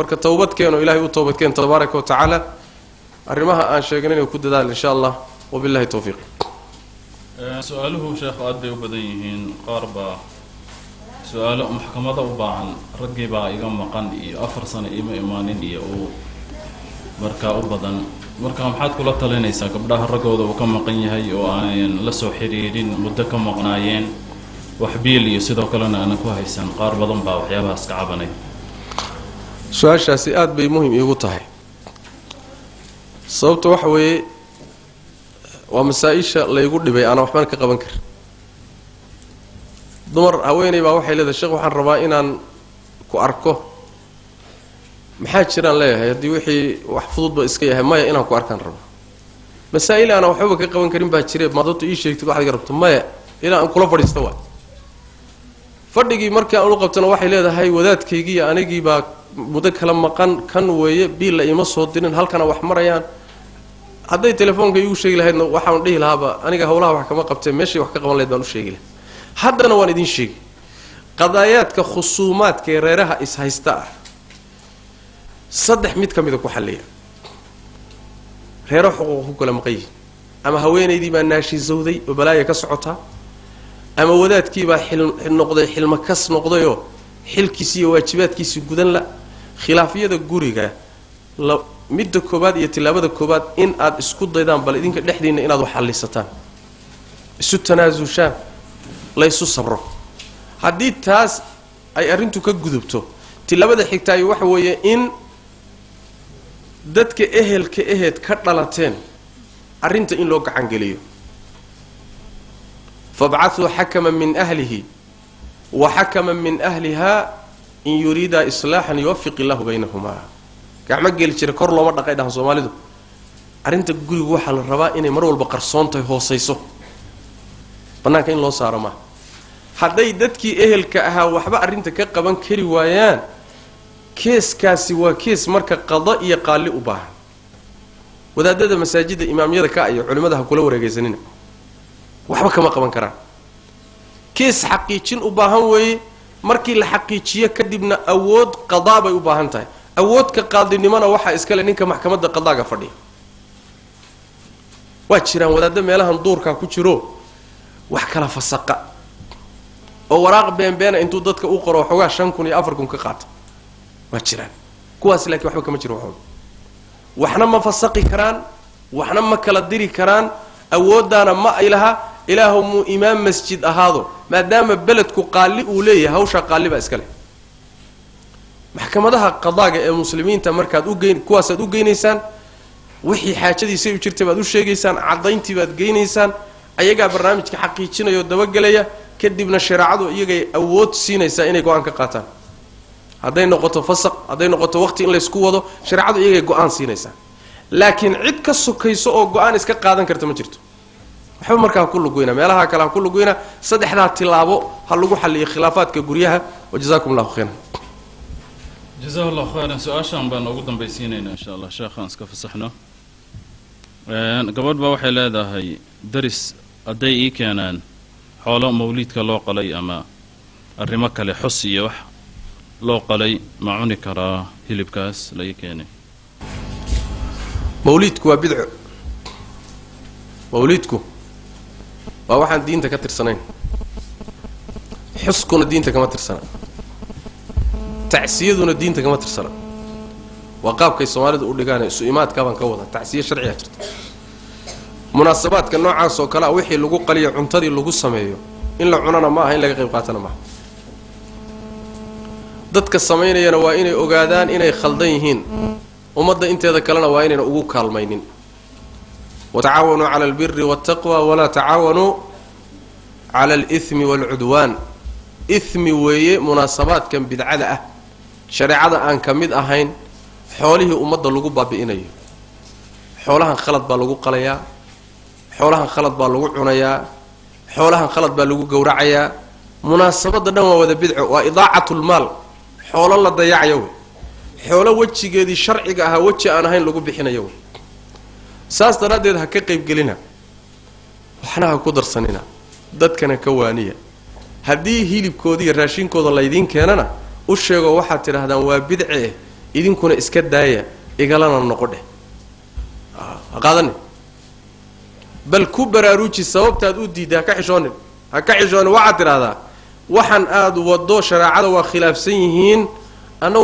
Marka towbadkeeno ilahay u toobadkeen tabaaraka wa tacaala. Arrimaha aan sheegnayna ku dadaal insha Allah. Wabillahi towfiiq. Su-aaluhu, sheekhu, aad bay u badan yihiin. Qaar baa su-aalo maxkamada u baahan, raggii baa iga maqan iyo 4 sano iima imaanin iyo uu markaa u badan. Marka maxaad kula talinaysaa gabdhaha raggooda uu ka maqan yahay oo aanan la soo xiriirin, muddo ka maqnaayeen, wax biil iyo sidoo kalena aanan ku haysan? Qaar badan baa waxyaabahaas ka cabanay. Su-aashaasi aada bay muhim iigu tahay. Sababta waxa weeye, waa masaa-isha laygu dhibay aanan waxbana ka qaban karin. Dumar, haweeney baa waxay leedahay: "Sheekh, waxaan rabaa inaan ku arko." "Maxaa jiraan?" leeyahay. Haddii wixii wax fududba iska yahay, "Maya, inaan ku arkaan rabo." Masaa'il aanan waxbaba ka qaban karin baa jire, maadabta ii sheegtid waxaad iga rabto. "Maya, ilaa aan kula fadhiisto." Waay fadhigii markii aan u qabtana, waxay leedahay: "Wadaadkaygii iyo anigii baa muddo kala maqan, kan weeye, biilla ima soo dirin, halkana wax marayaan." Hadday telefoonka iigu sheegi lahaydna, waxaan dhihi lahaaba aniga hawlaha wax kama qabtee, meeshay wax ka qaban lahayd baan u sheegi lahay. Haddana waan idin sheegi. Qadaayaadka khusuumaadka ee reeraha is-haysta ah, saddex mid ka mida ku xalliya. Reero xuquuq ku kala maqan yihin, ama haweenaydii baa naashisowday oo balaaya ka socotaa, ama wadaadkiibaa xil noqday, xilma kas noqdayoo xilkiisi iyo waajibaadkiisii gudan la. Khilaafyada guriga la, midda koobaad iyo tillaabada koobaad, in aad isku daydaan bal idinka dhexdiinna inaad wax xallisataan, isu tanaasushaan, laysu sabro. Haddii taas ay arrintu ka gudubto, tillaabada xigtaayo waxa weeye in dadka ehelka eheed ka dhalateen arrinta in loo gacangeliyo. فابعثوا حكما من أهله وحكما من أهلها إن يريدا إصلاحا يوفق الله بينهما. Gacmo geli jira kor looma dhaqay, dhahan Soomaalidu. Arrinta gurigu waxaa la rabaa inay mar walba qarsoon tahay, hoosayso, bannaanka in loo saaro maaha. Hadday dadkii ehelka ahaa waxba arrinta ka qaban kari waayaan, keeskaasi waa kees marka qado iyo qaali u baahan. Wadaadada masaajidda imaamyada ka iyo culimmada ha kula wareegaysanina, waxba kama qaban karaan. Kees xaqiijin u baahan weeye. Markii la xaqiijiyo kadibna, awood qadaa bay u baahan tahay. Awoodka qaadinimona waxaa iskale ninka maxkamadda qadaaga fadhiya. Waa jiraan wadaaddo meelahan duurkaa ku jiro wax kala fasaqa oo waraaq beenbeena intuu dadka u qoro waxoogaa 5,000 iyo 4,000 ka qaata. Waa jiraan kuwaas, laakiin waxba kama jiro waxooda. Waxna ma fasaqi karaan, waxna ma kala diri karaan, awooddaana ma ay laha. Ilaahu muu imaam masjid ahaado, maadaama beledku qaali uu leeyahay, hawshaa qaali baa iska leh. Maxkamadaha qadaaga ee muslimiinta markaad ugeyn, kuwaasaad u geynaysaan. Wixii xaajadiisay u jirtay baad u sheegaysaan, caddayntii baad geynaysaan, ayagaa barnaamijka xaqiijinaya oo dabagelaya. Kadibna shareecadu iyagay awood siinaysaa inay go-aan ka qaataan. Hadday noqoto fasaq, hadday noqoto waqti in laysku wado, shareecadu iyagay go-aan siinaysaa. Laakiin cid ka sokayso oo go-aan iska qaadan karta ma jirto. Waxba markaa ha ku lugoyna, meelaha kale ha ku lugoyna. Saddexdaa tilaabo ha lagu xalliyo khilaafaadka guryaha. وجزاكم الله خيرا. جزاه الله خيرا. Su-aashan baan ugu dambaysiinaynaa insha Allah, sheekhaan iska fasaxno. Gabadh baa waxay leedahay: daris hadday ii keenaan xoolo mawliidka loo qalay ama arrimo kale, xus iyo wax loo qalay, ma cuni karaa hilibkaas la ii keenay? Mawliidku waa bidco. Mawliidku waa waxaan diinta ka tirsanayn. Xuskuna diinta kama tirsana, tacsiyaduna diinta kama tirsana. Waa qaabkay Soomaalidu u dhigaan isu imaadkaa baan ka wada. Tacsiye sharcigaa jirta. Munaasabaadka noocaas oo kale a, wixii lagu qaliyo, cuntadii lagu sameeyo, in la cunana ma aha, in laga qayb qaatana maaha. Dadka samaynayana waa inay ogaadaan inay khaldan yihiin, ummadda inteeda kalena waa inayna ugu kaalmaynin. وتعاونوا على البر والتقوى ولا تعاونوا على الإثم والعدوان. Ithmi weeye munaasabaadkan bidcada ah, shareecada aan ka mid ahayn, xoolihii ummadda lagu baabi'inayo. Xoolahan khalad baa lagu qalayaa, xoolahan khalad baa lagu cunayaa, xoolahan khalad baa lagu gowracayaa. Munaasabadda dhan waa wada bidco, waa إضاعة المال, xoolo la dayacayo wey, xoolo wejigeedii sharciga ahaa weji aan ahayn lagu bixinayo wey. Saas daraaddeed ha ka qaybgelina, waxna ha ku darsanina, dadkana ka waaniya. Haddii hilibkooda iyo raashinkooda laydiin keenana, u sheego, waxaad tidhaahdaan: "Waa bidce." Idinkuna iska daaya, igalana noqo dheh, ha qaadanin. Bal ku baraaruji sababtaad u diidday, ha ka xishoonin, ha ka xishoonin. Waxaad tidhaahdaa waxaan aada waddo shareecada waa khilaafsan yihiin, annaguna